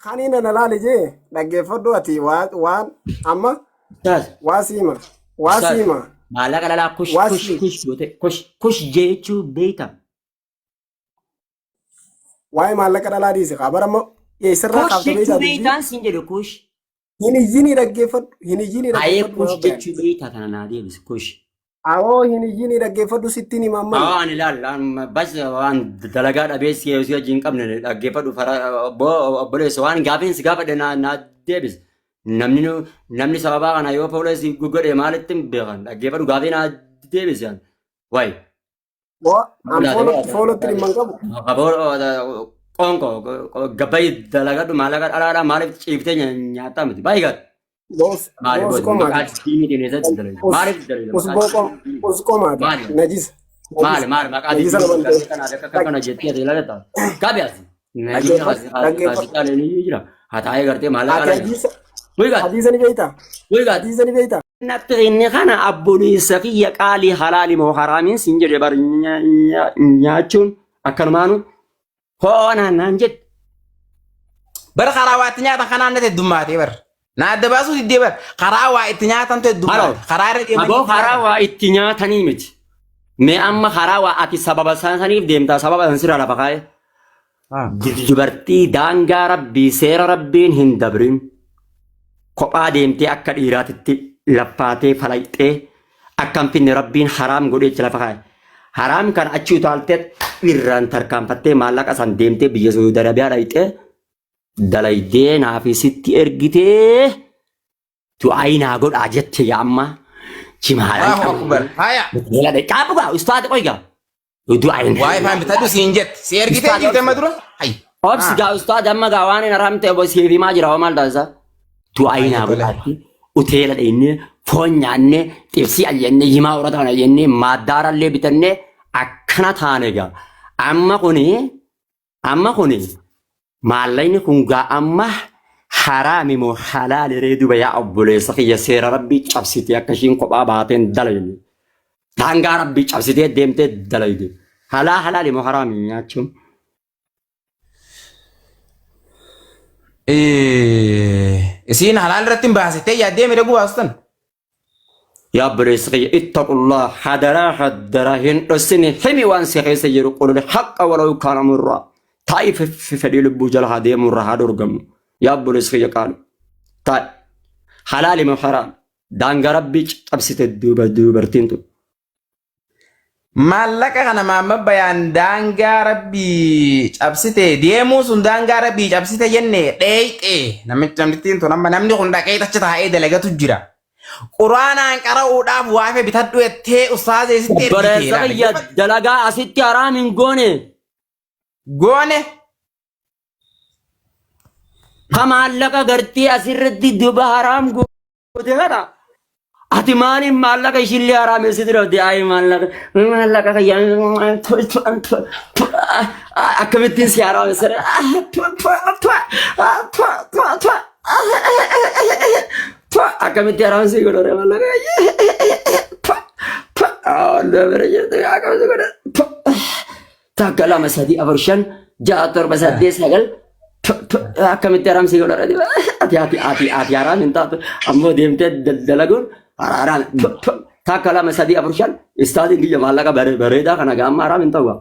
Kaniin ana laali jee dhaggeeffadhu ati waan amma Ustaaz, waa siima waa Ustaaz, siima maallaqa dhalaa kush waa kush siima kush goote kush kush jechuu beekta. Waa'ee maallaqa dhalaa dhiisi kaa bara amma eessarraa Kush kaafte jechuu beektaa dubbii beektaan siin jedhe kush. Hin iyyinii dhaggeeffadhu, hin iyyinii Ayee dhaggeeffadhu kush nama bayaan. jechuu beektaa kana naa deebisi kush. Awoo hin iyyinii dhaggeeffadhu sittiin hima ammani. Awaa ani laal amma bas waan dalagaa dhabee si si wajjin hin qabne dhaggeeffadhu fara obboleessa waan gaafiin si gaafadhe naa naa deebisi. Namni namni sababaa kana yoo fuula si godhe maalitti hin beekan dhaggeeffadhu gaafii naa deebisi. Wayi. Boo an foolotti foolotti dhimma hin qabu. Qoonqo gabbayi dalagadhu maallaqa dhalaadhaa maaliif ciiftee nyaattaa miti baay'ee gad. Boos Maali boos boos qomaadha. maqaa diiniitiin eessatti dalagda? Us Maaliif dalagda us maqaa boo qom diiniitiin? us qomaadha. Maali Najisa. maali Najisa. maali maqaa Najisa diiniitiin naman ta'e. gartee kanaaf akka kana jettee ati ilaalta. Gabi asi. Najisa Dhaggeeffadhu asi asi dhaggeeffadhu. caalee ni jira. Haa taa'ee gartee maallaqa Ati dhala. hadiisa Wii gad hadiisa ni beektaa? wii gad. Hadiisa ni beektaa? Natti inni kana abboleessa kiyya qaalii halaali moo haraamiin siin jedhe bar nyaachuun akkanumaanu ho'oonaan naan jedhe. Bar karaa waa itti nyaatan kanaan natti heddummaatee bar. Na adda baasuu diddee bar. Karaa waa itti nyaatantu Halo, heddummaate. Karaa irra deemanii aboo itti karaa nyaatan. waa itti nyaatanii miti. Mee amma karaa waa ati sababa saniif deemtaa sababa san sirraa lafa kaa'e. Dubartii daangaa rabbii seera rabbiin hin dabrin kophaa deemtee akka dhiiraatitti laffaatee falayxee akka hin finne rabbiin haraam godhee achi lafa kaa'e. Haraam kana achi utaaltee irraan tarkaanfattee maallaqa san deemtee biyya Saudi Arabiyaa dhayxee dalaydee naafi sitti ergitee du'aayi naa godhaa jette yaa amma jimaadhaan Allahu akbar. Haya. qabnee qaabu gaa ustaade qoy gaa du'aayi Waa'ee faan bitadhu siin jette. Si ergitee Ustaad jirte amma obsi. dura? Hay. Obsi gaa ustaad amma gaa waan hin haramte obbo siif himaa jira hoo maal taasisa? Du'aayi naa Tole. godhaatti uteela dheenyee foon nyaannee xibsii ayyannee yimaa horata kana jennee maaddaarallee bitannee akkana taane gaa. Amma kuni amma kuni maallaqni kun gaa amma haraami moo halaali ree duba yaa obboleessa kiyya seera rabbii cabsitee akka ishiin kophaa baateen dalayne. Daangaa rabbii cabsitee deemtee dalayde. Halaa halaali moo haraami nyaachuun? Isiin halaal irratti hin baasittee yaaddee miidhaguu baastan. Yaa obboleessa kiyya ittaqullah hadaraa hadaraa hin dhossini himi waan si keessa jiru qulul haqqa walaw kaana murraa taa'i fedhii lubbuu jala haa deemuu irraa haa dhorgamnu yaa obboleessa kiyya qaali taa'i halaali moo haraam daangaa rabbii cabsite duuba dubartiin tun. Maallaqa kana maamma bayaan daangaa rabbii cabsite deemuu sun daangaa rabbii cabsite jenne dheeyxe namichi namtittiin tun amma namni kun dhaqee achi taa'ee dalagatu jira. Quraanaan qara'uudhaaf waafe bitadhu jettee ustaazee sitti ergite Obboleessa ilaali. kiyya dalagaa asitti haraam hin goone. Goone Ka maallaqa gartee asirratti duba haraam goote kana. Ati maaliif maallaqa ishillee haraamessiti dhabde? Ayi maallaqa maallaqa kiyya akkamittiin si haraamessere? Akkamitti haraamsii godhore maallaqa kiyya? Bira jirtu akkamitti godhe? Takka lama sadii afur shan ja'a torba saddeet sagal akkamitti haraam si godha ati ati ati ati haraam hin taatu ammoo deemtee dalaguun haraam takka lama sadii afur shan istaadiin biyya maallaqa bareedaa kana gaamma haraam hin ta'u.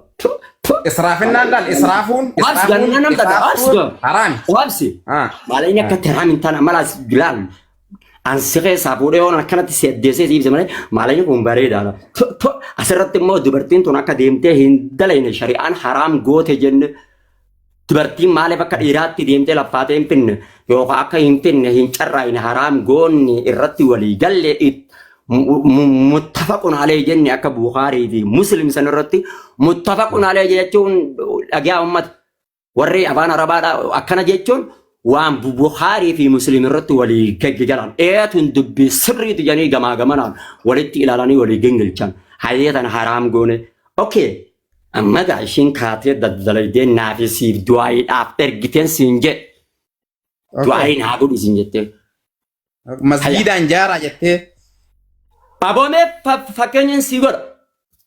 Israafinnaan laal israafuun Waabsi gannaa nam ta'a waabsi israafuun haraami. waabsi maal inni akka haraam hin taane amalaas laal Ansi keessaa fuudhee waan akkanatti si addeessee si ibse malee maalaqni kun bareedaadha. Asirratti immoo dubartiin tun akka deemtee hin dalayne shari'aan haraam goote jenne dubartiin maaliif akka dhiiraatti deemtee laffaatee hin finne yookaan akka hin finne hin carraayne haraam goonni irratti walii galle muttafaqun alee jenne akka Bukhaarii fi Muslim san irratti muttafaqun alee jechuun dhagaa uummata. Warri afaan Arabaadha akkana jechuun waan Bukhaarii fi Muslim irratti walii galan. Eetun dubbii sirriitu jedhanii gamaa gamanaan walitti ilaalanii walii gingilchan. Hayyee tana haraam goone. Okay. Amma gaa ishiin kaatee daddalaydee naafi siif du'aayiidhaaf ergiteen siin jedhe. Du'aayii naa godhi siin jettee. Masgiidaan jaaraa jettee. Aboomee fakkeenyaan sii godha.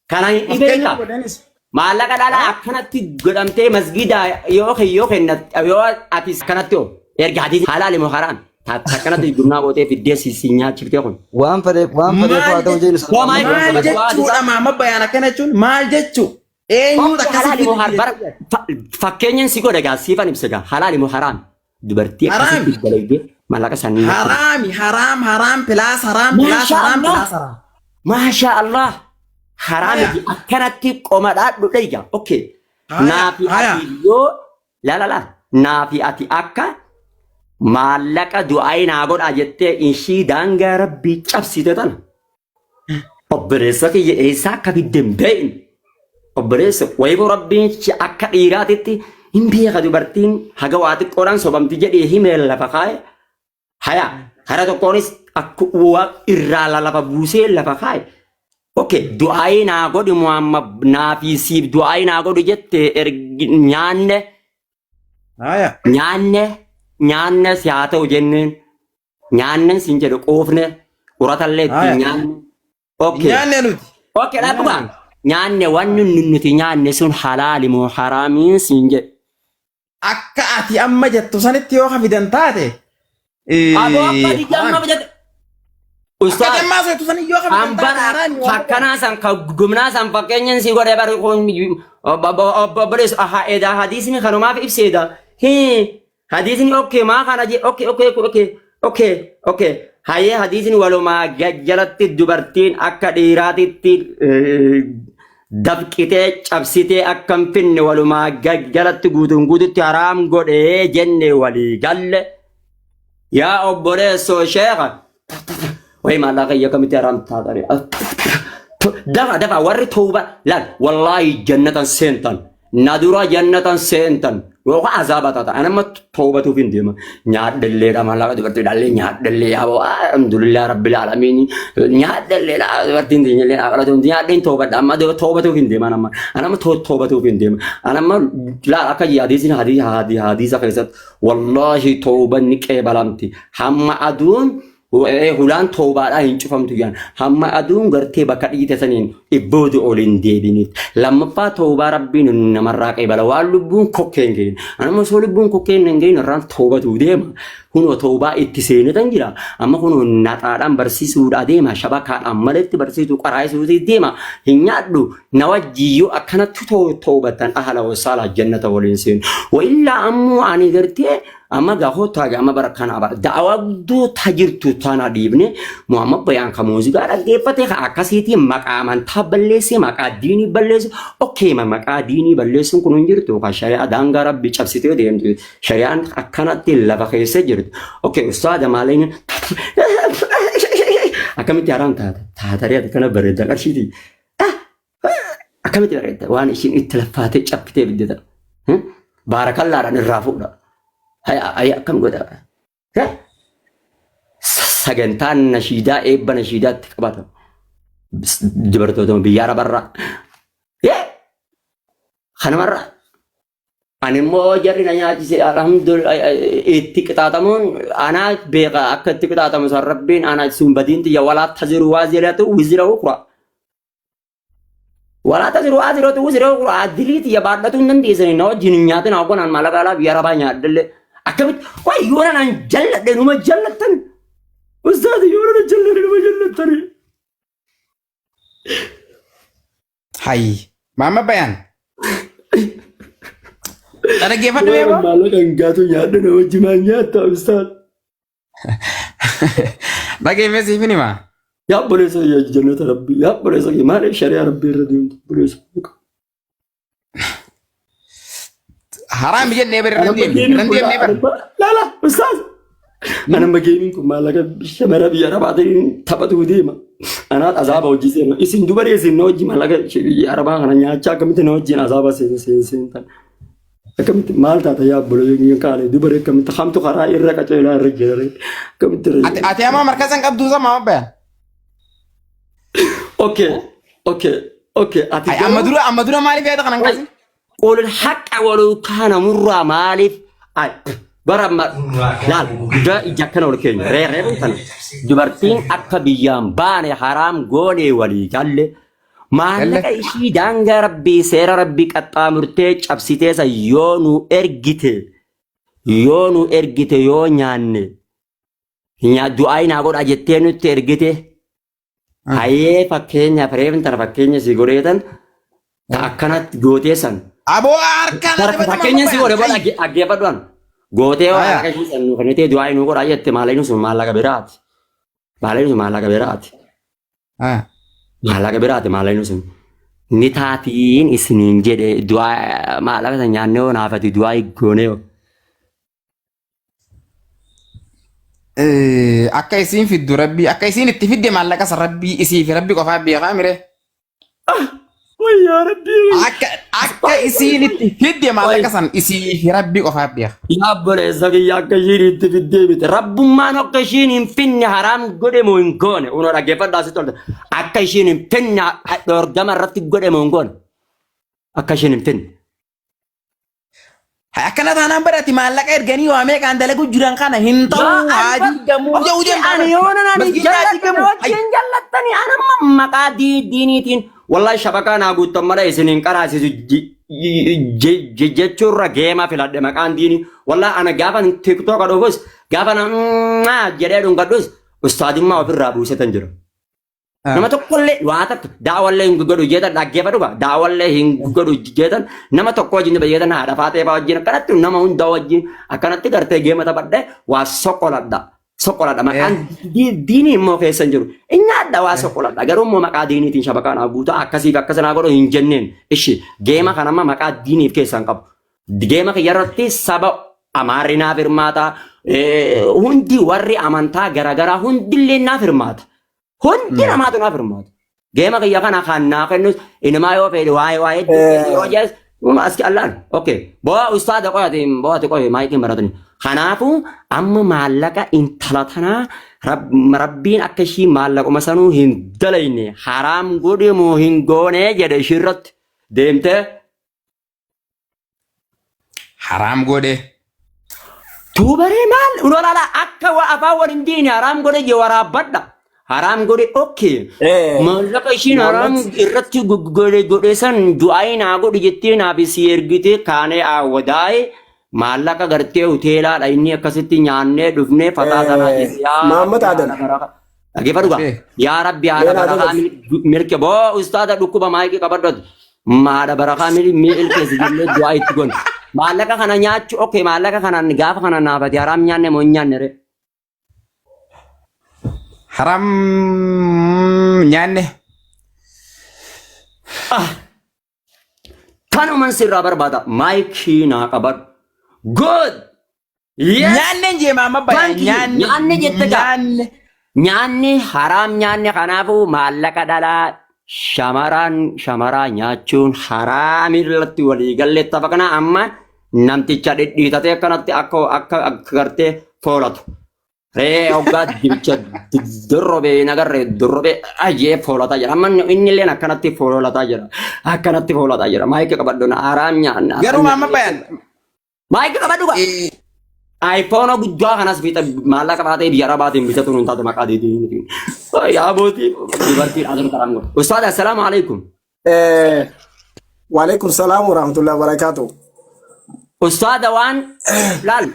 Kana hin Fakkeenya dhibeekaa. godhanis. Maallaqa dhalaa akkanatti godhamtee masgiida yoo yoo kennat yoo ati akkanatti hoo. Erga hadiisni halaali moo haraam? Takkanatti gumnaa gootee fiddee si nyaachiftee kun. Waan fedheef waan fedheef haa Maal ta'u jeen Hoo maal maal jechuudha maama bayaan akkana jechuun maal jechuu? Eenyuutu Halaali akkasitti moo haraam? Bara fakkeenyaan si godha gaa siifan ibsa gaa halaali moo haraam? Dubartii Haraami. akkasitti dalaydee maallaqa sanii. Haraami haraam haraam pilaas haraam pilaas Maashaa haraam Allah. pilaas haraam. Maashaa Allah. Haraami Haya. akkanatti qomadhaadhu dhayga. Okay. Haya, Naafi haya. ati yoo la la la naafi ati akka maallaqa du'aa naa godhaa jettee ishii daangaa rabbii cabsite tana. Obboleessa kiyya eessaa akka fidde hin beekne. Obboleessa wayiboo rabbiin akka dhiiraatitti hin beeka dubartiin haga waa xiqqoodhaan sobamti jedhee himee lafa kaa'e. Haya karaa tokkoonis akka waa irraa lafa buusee lafa kaa'e. Okay, du'aayii naa godhi Muhammad naa fi siif du'aayii naa godhi jette ergi nyaanne Haya. nyaanne nyaanne si haa ta'u jenneen nyaanne siin jedhu quufne uratallee Haya. ittiin nyaanne. Okay. Nyaanne nuti. Okay, dhaabbuka. Nyaanne wanni nuti nyaanne sun halaali moo haraamiin siin jedhe. Akka ati amma jettu sanitti yoo kafidan taate. Aboo akka ati amma jette. Akka Ustaaz. ati ammaa jettu sanitti yoo kafidan taate Ambara haraami. fakkanaa san ka gumnaa san fakkeenyaan si godhe bari kun obboleessu edaa hadiisni kanumaaf ibseeda. Hii hadiisni okay maa kana je okay okay okay okay okay hayee hadiisni walumaa jalatti dubartiin akka dhiiraatitti dafqitee cabsitee akka hin finne walumaa jalatti guutuun guututti haraam godhee jenne walii galle. Yaa obboleessoo sheekha way maallaqa kiyya akkamitti haraam taatani? Dafa dafa warri tooba laal wallaahi jannatan seentan na dura jannatan seentan yookaan azaaba taata ani amma toobatuuf hin deema nyaadhalleedha maallaqa dubartii dhallee nyaadhallee yaaboo alhamdulillah rabbil aalamiin nyaadhalleedha dubartiin dinyallee dhaabalatu nyaadheen toobadha amma toobatuuf hin deema amma ani amma toobatuuf hin deema ani amma laal akka hadiisni hadiisa keessatti wallaahi toobanni qeebalamti hamma aduun hulaan toobaadhaa hin cufamtu jedhan hamma aduun gartee bakka dhiite saniin ibboodu ol hin deebiniif lammaffaa toobaa rabbiin namarraa qeebala waan lubbuun kokkee hin gahin anuma osoo lubbuun kokkee hin gahin irraan toobatu deema kunoo toobaa itti seenetan jira amma kunoo naxaadhaan barsiisuudha deema shabakaadhaan maletti barsiisuu qaraayisuuti deema hin nyaadhu na wajjiyyoo akkanatti toobatan ahla wasaala jannata waliin seenu wa illaa ammoo ani gartee amma gaa kottaa gaa amma bara kana bara da'awaa guddoo ta jirtu tana dhiibne Muhammad Bayaan ka muuziqaa dhaggeeffate ka akkasiitiin maqaa amantaa balleesse maqaa diinii balleesse okay ma maqaa diinii balleessuun kun hin jirtu ka shari'aa daangaa rabbi cabsitee deemtu shari'aan akkanatti lafa keessa jirtu okay ustaada maaliin akkamitti haraam taata taataree ati kana bareedda qarshiitii akkamitti bareedda waan ishiin itti laffaatee cabbitee biddata baarakallaadhaan irraa fuudha haya haya akkam godha sagantaan nashiidaa eebba nashiidaatti qabata dubartoota biyya arabarraa kanumarraa ani immoo jarri na nyaachise alhamdulillah itti qixaaxamuun anaa beeka akka itti qixaaxamu san rabbiin ana sun badiin tiyya walaa taziru waaziratu wizira ukra Walaa taziru waaziratu wizira ukra dilii tiyya baadhatuu hin dandeessani na wajjin hin nyaatin haa gonaan maallaqa alaa biyya arabaa nyaadhallee akkamitti way yoona naan jalladhe numa jallattan ustaazi yoona na jalladhe numa jallattani. Hayyi. Maama bayaan. Dhaggeeffadhu beekoo. Maallaqa hin gaatu nyaadhu na wajjin maa nyaatta ustaaz. Dhageeffee siif hin himaa. Yaa obboleessa kiyya jannata rabbii yaa obboleessa kiyya maaliif shari'aa rabbii irra deemtu obboleessa kiyya. Haraami jennee bari irra hin deemne. Irra hin deemne bari. Lala ustaaz. Anamma geemiin kun maallaqa shamara biyya arabaatiin taphatu deema. Anaat azaaba hojii seena. Isin dubaree isin na wajjin maallaqa biyya arabaa kana nyaachaa akkamitti na wajjin azaaba seentan. Akkamitti maal taata yaa obboleeyyan qaalee dubaree akkamitti hamtu karaa irra qaceelaa irra jirare akkamitti irra Ati ati amma markaza hin qabdu sama amma bayaan. Okay, okay, okay. Ati Ay, amma dura amma dura maaliif yaada kanan kaasin? Qul haqa waluu kaana murraa maaliif ay bara amma laal dura ija akkana ol keenya ree ree kana dubartiin akka biyyaan baane haraam goonee walii galle maallaqa ishii daangaa rabbii seera rabbii qaxxaamurtee cabsitee san yoo nu ergite Yoo nu ergite yoo nyaanne du'aa naa godhaa jettee nutti ergite. Hayee fakkeenyaaf reefin tana fakkeenya si godheetan ta akkanatti gootee san. Aboo harkaan Fakkeenya si godhe booda dhaggeeffadhu an. Gootee yoo Aya. harka ishii san nu kennitee du'aa nu godhaa jette maallaqni sun maallaqa biraati. Maallaqni sun maallaqa biraati. Maallaqa biraati maallaqni sun. Ni taatiin isiniin jedhe du'aa maallaqa san nyaannee yoo naafati du'aa goonee yoo. Akka isiin fiddu rabbii akka isiin itti fidde maallaqa san rabbii isii fi rabbi qofaa beekaa mire. Wayyaa rabbii. Akka isiin itti fidde maallaqa san isii fi rabbi qofaa beeka. Yaa obboleessa kiyya akka ishiin itti fiddee miti. Rabbummaan akka ishiin hin finne haraam godhe moo hin goone. Unoo dhaggeeffadhaa sitti tolte. Akka ishiin hin finne dhoorgama irratti godhe moo hin goone. Akka ishiin hin finne. Akkana taanaan barati maallaqa erganii waa meeqaan dalagu jiran kana hin ta'u haa diigamuu jedhu deemta. Ani yoo nan ani Masgiida haa diigamuu. wajjin jallattanii ani amma maqaa diiniitiin wallahi shabakaa naa guuttan malee isin hin qaraasisu jechuurra geema filadhe maqaan diinii wallahi ana gaafa tiktoka dhufus gaafa na jedhee dhungadhus ustaadummaa ofirraa buusetan jira. Nama tokkollee waa takka daawallee hin godhu jeetan dhaggeeffadhu gaa daawallee hin godhu jeetan nama tokko wajjin jeetan haadha faatee fa'aa wajjin akkanatti nama hunda wajjin akkanatti gartee geema taphadhe waa soqoladha. Soqoladha maqaan diinii immoo keessa hin jiru. Nyaadha waa soqoladha garuu immoo maqaa diiniitiin shabakaa naa guutaa akkasiif akkas naa godhu hin jenneen. Ishi geema kana amma maqaa diiniif keessa hin qabu. Geema kiyya irratti saba Amaarri naaf hirmaata hundi warri amantaa garaagaraa hundillee naaf hirmaata. Hundi namaatu naaf hirmaata. Geema kiyya kana kan naa kennus inumaa yoo fedhe waa'ee waa'ee yoo jedhes numa aski allaan. Okay. Bo'aa ustaada qoyati bo'aati qoye maayikiin baratani. Kanaafuu amma maallaqa intala tanaa rabbiin akka ishii maallaquma sanuu hin dalayne haraam godhe moo hin goone jedhe ishiirratti deemtee Haraam godhe. Tuubaree maal ulolaala akka wa afaan wal hin diine haraam godhe je waraabbadha. Haraam godhe okay. Maallaqa ishiin haraam irratti godhe godhe san du'aayi naa godhi jettee naaf si ergite kaanee awwadaa'e maallaqa gartee hoteelaadha inni akkasitti nyaannee dhufnee fataa sanaa jette yaa Mahammad Rabbi Adam. haadha barakaa. Dhaggeeffadhu gaa. Yaa Rabbi haadha Mee naa barakaa dubbasi. milke boo ustaada dhukkuba maayikii qabadhatu. Haadha barakaa milkeessi jennee du'aa itti goone. Maallaqa kana nyaachuu okay maallaqa kana gaafa kana naafati haraam nyaanne moo hin nyaanne ree? Haram nyaanne. Ah, Kanuman sirraa barbaada. Maayikii naa qabadhu. Good! Yes! Nyaanneen jee maama baya Thank you. nyaanne. Nyaanne jette gaa. Nyaanne. Nyaanni haraam nyaanne kanaafuu maallaqa dhalaa shamaraan shamaraa nyaachuun haraam irratti walii galle tapha kana amma namticha dhidhiitatee akkanatti akka akka akka gartee foolatu. Ree hoggaa dibicha dorrobee hin agarre dorrobee ajee foolataa jira. Amma inni illeen akkanatti foolataa jira. Akkanatti foolataa jira. Maayikii qabadhu na haraam nyaanna. Garuu maama bayan. Maayikii qabadhu gaa. iPhone guddaa kanas fiixa maallaqa baatee biyya arabaatiin bitatu nun taate maqaa deetiin. Yaa bootii dubartiin asirra karaan godhu. Ustaad assalaamu alaikum. Waalaikum salaam wa rahmatullahi wa barakaatuh. Ustaada waan laal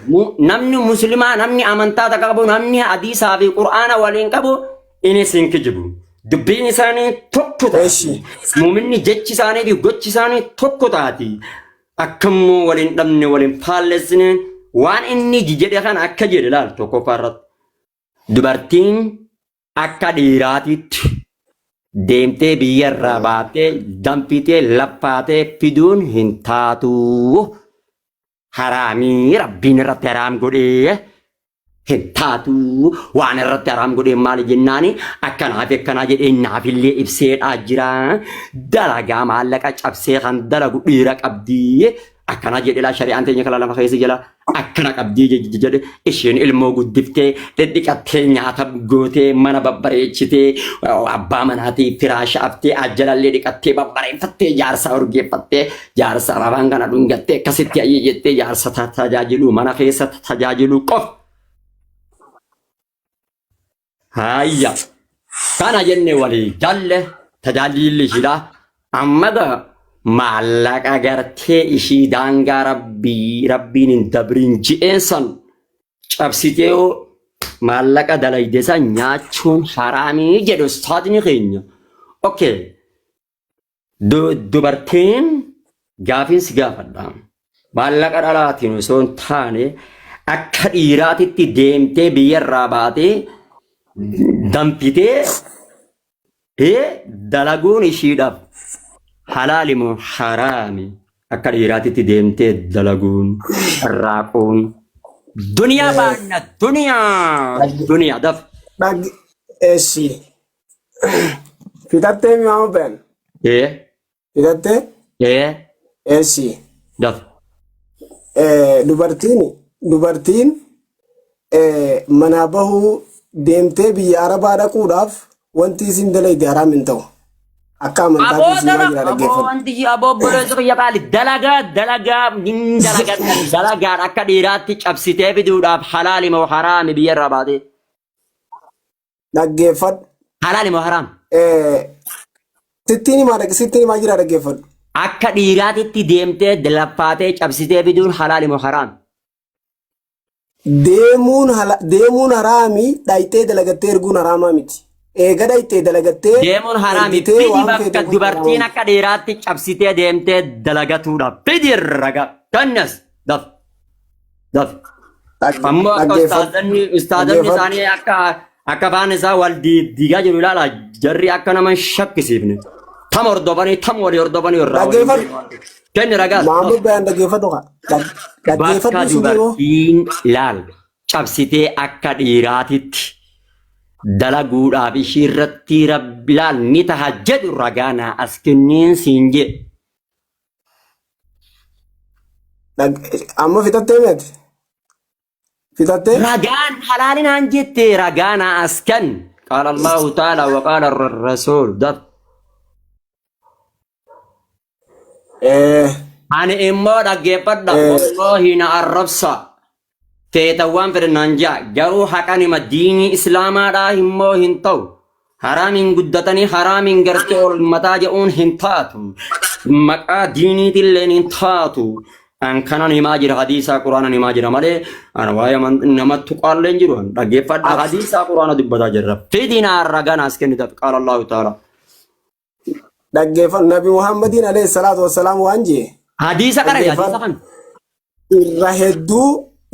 namni muslimaa namni amantaa takka qabu namni hadiisaa fi qur'aana waliin qabu inni sin kijibu. Dubbiin isaanii tokko taati. Eshi. Muuminni jechi isaanii fi gochi isaanii tokko taati. Akkammoo waliin dhabne waliin faallessine waan inni jedhe kana akka jedhe laal tokkoffaa irratti. Dubartiin akka dhiiraatitti deemtee biyya irraa baatee danfitee laffaatee fiduun hin taatu. Haraamii rabbiin irratti haraam godhee hin taatu. Waan irratti haraam godhee maali jennaani akkanaa fi akkanaa jedhee naafillee ibseedhaa jira. Dalagaa maallaqa cabsee kan dalagu dhiira qabdii. Akkana jedhe laa shari'aan teenya kala lafa keessa jala akkana qabdii jedhe isheen ilmoo guddiftee dhidhiqattee nyaata gootee mana babbareechitee abbaa manaatii firaasha aftee ajjalallee dhiqattee babbareeffattee jaarsa urgeeffattee jaarsa afaan kana dhungattee akkasitti ayyee jettee jaarsa tajaajilu mana keessa tajaajilu qofa. Hayya. Kana jenne walii galle tajaajilli ishiidha. Amma gaa Maallaqa gartee ishii daangaa rabbii rabbiin hin dabriin ji'een san cabsitee yoo maallaqa dalayde san nyaachuun haraamii jedhe ustaadni keenya. Okay. Dubartiin gaafiin si gaafadha. Maallaqa dhalaatiin osoo hin taane akka dhiiraatitti deemtee biyyarraa baatee danfitee dalaguun ishiidhaaf halaali moo haraami? Akka dhiiraatitti deemtee dalaguun carraaquun duniyaa baanna duniyaa duniyaa daf. Dhag eessi. Fitattee mi'aamu ben. Ee Fitattee ee eessi. daf. Dubartiin manaa bahuu deemtee biyya Arabaa dhaquudhaaf wanti isin dalayde haraam hin ta'u. Akka Aboo amantaatti dala simaa jira aboo dhaggeeffadhu. wanti aboo obboleessa kiyya qaali dalagaa dalagaa hin dalagattan dalagaan akka dhiiraatti cabsitee fiduudhaaf halaali moo haraami biyya irraa baatee Dhaggeeffadhu. halaali moo haraam Sittiin himaa sittiin himaa jira dhaggeeffadhu. Akka dhiiraatitti deemtee laffaatee cabsitee fiduun halaali moo haraam? Deemuun deemuun haraami dhayxee dalagattee erguun haraamaa miti. Eega dhayxee dalagattee Deemuun haraami. ergitee Fidi waan feete bakka gochuun dubartiin haraama akka dhiiraatti cabsitee deemtee dalagatuudha. Fidi raga. Kannas daf daf. Ammoo akka Dhaggeeffadhu. ustaazonni Dhaggeeffadhu. isaanii akka akka afaan isaa wal diigaa jiru ilaala. Jarri akka nama hin shakkisiifne. Tam hordofanii tam walii hordofanii irraa waliin Dhaggeeffadhu. kenni ragaas. Maamud Bayaan dhaggeeffadhu kaa. Bakka Dhaggeeffadhu si deemoo. dubartiin laal cabsitee akka dhiiraatitti dalaguudhaaf ishii irratti rabbi laal ni taha jedhu ragaa naa as kenniin siin jedhe. Amma fixattee meeti? Fixattee? Ragaan halaalinaan jette ragaa naa as kenn. Qaala Allahu ta'ala wa qaala rasuul. Daf. Ani immoo dhaggeeffadha. Wallaahi na arrabsa. Feetan waan fedhan naan ja'a. Garuu haqan hima diinii islaamaadhaa immoo hin ta'u. Haraamiin guddatanii haraamiin gartee ol mataa je'uun hin taatu. Maqaa diiniitilleen hin taatu. An kanan himaa jira hadiisaa quraana himaa jira malee ana waa'ee nama tuqaallee hin jiru. Dhaggeeffadha hadiisaa quraana dubbataa jirra. Fidinaa ragaa naas kennitaaf qaala Allahu ta'ala. Dhaggeeffadhu Nabi Muhammadiin alayhi salaatu wassalaam waan jee Hadiisa qara hadiisa dhaggeeffadhu kan. irra hedduu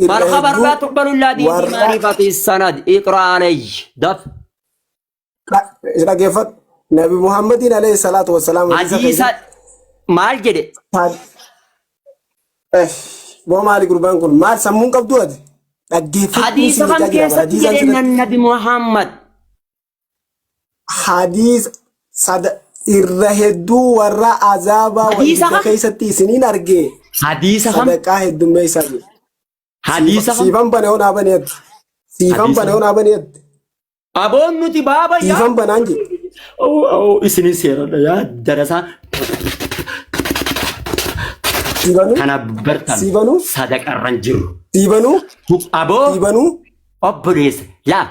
irra فالخبر hedduu لا تقبل إلا warra بمعرفة السند اقرأ علي دف dhaggeeffadhu Nabi Muhammadiin alayhi salaatu wassalaam hadiisa حديث keessatti maal jedhe boo maali gurbaan kun maal sammuun qabdu ati dhaggeeffadhu hadiisa si kam jechaa jira bara keessatti hadiisaan jedhe sirratti nabi Muhammad hadiisa sada irra hedduu warra azaabaa wa hadiisa ibidda kam keessatti isiniin arge hadiisa kam sadaqaa heddummeessaa jedhe. hadiisa kam Siifan bane onaa baneetti. Siifan hadiisa bane kam onaa baneetti. aboon nuti baaba yaa Siifan banaan jedhe. Oh, isinin seeradha yaa darasaa Siibanuu kana bartan siibanuu sadaqarran jiru siibanuu aboo siibanuu obboleessa laa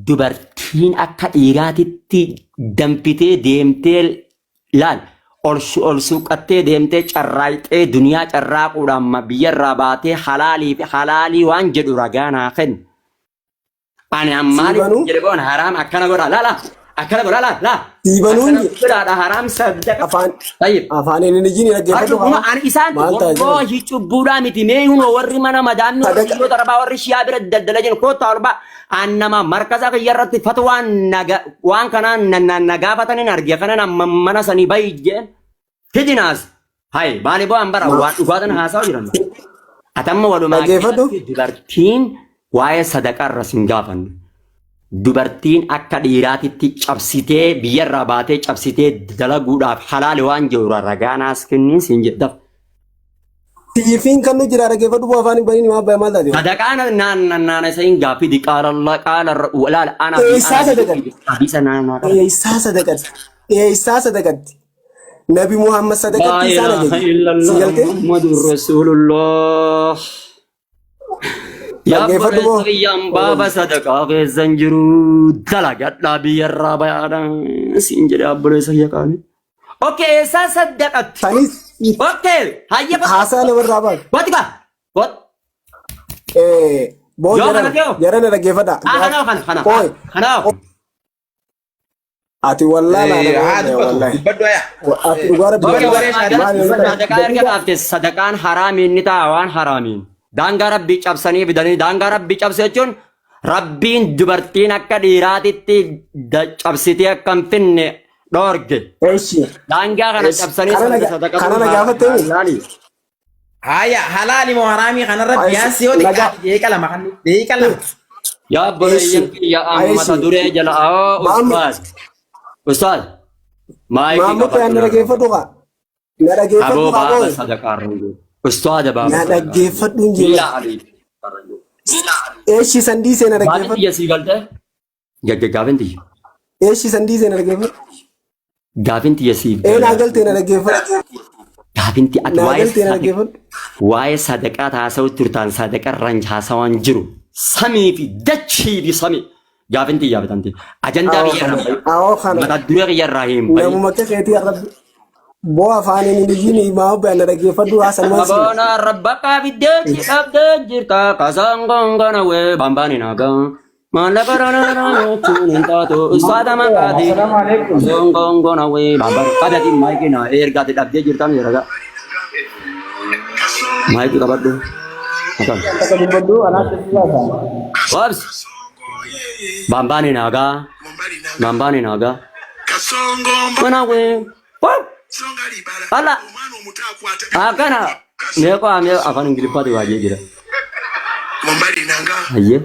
dubartiin akka dhiiraatitti danfitee deemtee laal ol ol suuqattee deemtee carraaqxee duniyaa carraaquudhaan biyyarraa baatee halaalii fi halaalii waan jedhu ragaa naa kennu. Ani ammaaliif siibanuu jedhe boon haraam akkana godha laa laa akkana godha laa laa siibanuun akkana godhaadha haraam sadaqa. afaan Tayyib. afaan inni jini dhaggeeffadhu Har'uma haa ani isaan maal ta'a jedhan wallahi cubbuudhaa miti mee hunoo warri mana madaamni warri sadaqa biyyoota arabaa warri shiyaa bira daldala jiran koottaa ol ba'a an nama markaza kiyya irratti fatwaan naga waan kanaan na na na gaafataniin arge kanan amma mana sanii bayi jeen fidinaas hay maali bo'aan bara ma waan dhugaatan haasawa jiran atamma walumaa dhaggeeffadhu galatti dubartiin waa'ee sadaqarra sin gaafanne dubartiin akka dhiiraatitti cabsitee biyyarraa baatee cabsitee dalaguudhaaf halaali waan jiru ragaa naas kenniin siin jedha. Siifiin kan nu jira dhaggeeffadhu boo afaan hin baniin maal maal taate Sadaqaa naan naan isa hin gaaffii qaala Allah qaala laala ana eessaa ana sadaqatti hadiisa naan naa qaba. eessaa sadaqatti eessaa sadaqatti Nabi Muhammad Laa sadaqatti isaan ilaaha ajaje si illallah galtee Muhammadur Rasulullah. Yaa dhaggeeffadhu boo obboleessa kiyyaan baaba sadaqaa keessan jiru dalagadhaa biyyarraa bayaadha siin jedhe obboleessa kiyya qaali. Okay, eessaa saddaqatti? Sanis Okay, hayya bakka. haasaa namarraa baatu. Gooti kaa. Goot. Boo Yoo kana jarana ta'e. jarana dhaggeeffadha. Ah, kanaaf kana kana. Qoy Kanaaf. ati wallaalaa Eh, nama haa wallahi dubbatu wallahi. dubbadhu aya. Ati dhugaa rabbi Bakki wallahi. waree shaadii Maali yoo ta'e Sadaqaa erga daqiiqa baafte sadaqaan haraamiin ni ta'a waan haraamiin. Daangaa rabbii cabsanii fidanii daangaa rabbii cabse jechuun rabbiin dubartiin akka dhiiraatitti cabsitee akka hin finne dhoorge. Eeshi Daangaa kana eeshi cabsanii kana na sadaqatuun kana na gaafattee halaali. Haya halaali moo haraamii kanarra Eeshi biyaansi yoo nagaa xiqqaate deeqa lama kan deeqa lama. Yaa obboleeyyan eeshi kiyya amma mata eeshi duree jala awoo maammu ustaaz. Ustaaz maayikii maammu qabadhu na narra. dhaggeeffadhu kaa na dhaggeeffadhu Aboo kaa baaba booy sadaqaa irra jiru. Ustaaza baaba na sadaqaa irra jiru. dhaggeeffadhu hin Miila jiru alii. eeshi san dhiisee na Gaafin dhaggeeffadhu tiyya sii galtee? Gaafin tiyya. eeshi san dhiisee na dhaggeeffadhu Gaafin tiyya siif ee naa galee. galtee na dhaggeeffadhu Gaafin tiyya ati naa waa'ee galtee na sadaqaa dhaggeeffadhu waa'ee sadaqaa haasa'u turtaan sadaqaa irraan haasawaan jiru. Samii fi dachii fi samii. Gaafin tiyya bitamti. Ajandaa awoo kiyya irraa kana hin bahin. awoo kana Mata duree kiyya irraa hin bahin. namuma akka keetii arrabbi boo afaaniin hin iyyiin maa obbe na dhaggeeffadhu haasanumaan siin Aboona rabba qabdee qabdee jirta kasaan gongona wee bambaani nagaa. Maallaqa rarara jechuun hin taatu ustaata maqaati. Assalamu alaikum. Kasaan gongona wee bambaani qabati maayikii na ergaati dhabdee jirta mi ragaa. Maayikii qabadhu. Akkam. Takka dubbadhu anaaf itti baasa. Wabs. Bambaani nagaa. Bambaani nagaa. Mana wee. Wab. Ala. Akkana. Meeqoo amee afaan Ingiliffaati waajee jira. Hayyee.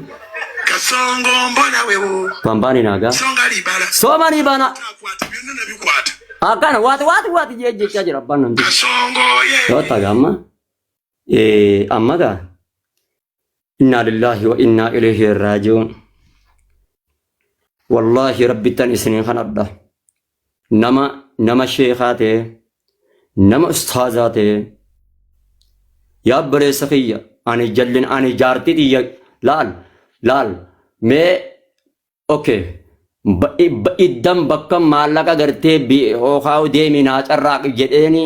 Bambaani nagaa. Soomanii bana. Akkana waati waati waati jee jechaa jira abbaan namtichi. Yoo taga amma amma gaa innaa lillaahi wa innaa ilayhi raaji'uun. Wallaahi rabbittan isiniin kadhadha. Nama nama sheekaa ta'e nama ustaazaa ta'e yaa obboleessa kiyya ani jallin ani jaartii tiyya laal laal mee okay iddan bakka maallaqa gartee yookaan deemi naa carraaqi jedheeni